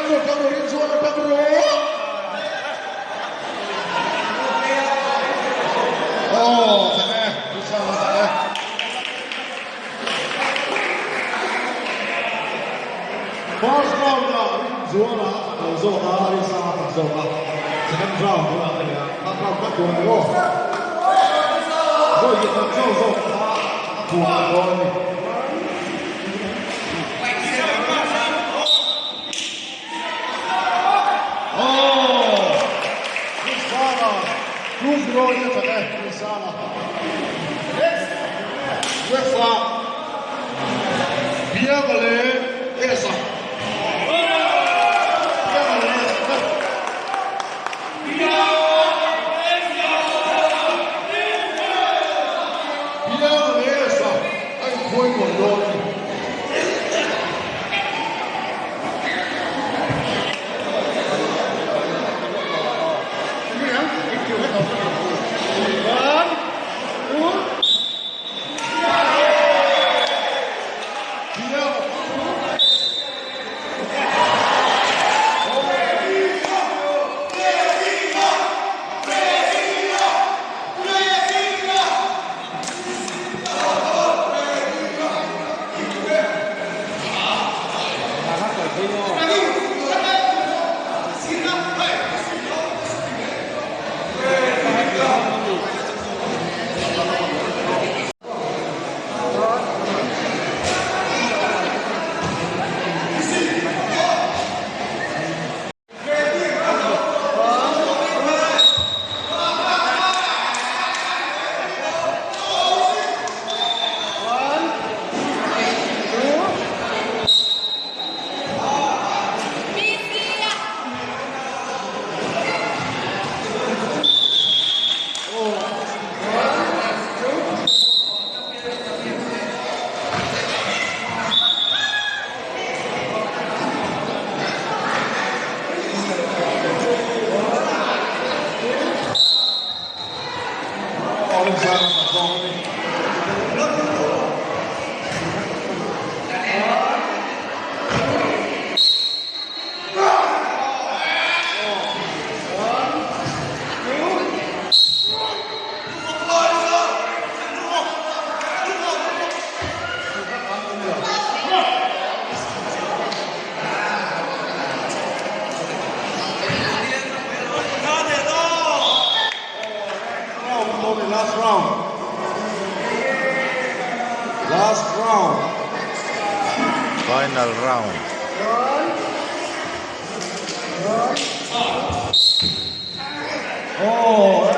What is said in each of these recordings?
rawh, tang rawh, Rinzuala tang rawh. Aw, chak e, Rinsanga chak e. First round ah Rinzuala a chak lo zawk a, Rinsanga a chak zawk a. Second round tunah ka nia, third round ka tuar ang aw. Vawi leh khat zawk zawk kha a buai dawn a ni. Aw, Rinsanga 2-0 in a chak e, Rinsanga. Next ah Bianga leh Esa. Bianga leh Esa. Bianga leh Esa a inkhuai kawi dawn a ni. Last round. Last round. Final round. Oh.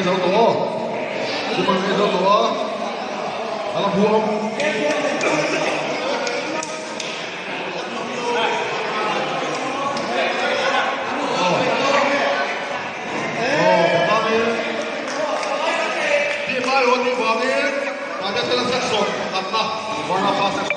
ei zo tawh aw. Chimawm an ei zo tawh a, a la huam. Aw, aw, vangin team aiawh a nih vangin Taite Sela section pakhatna Varna pa section.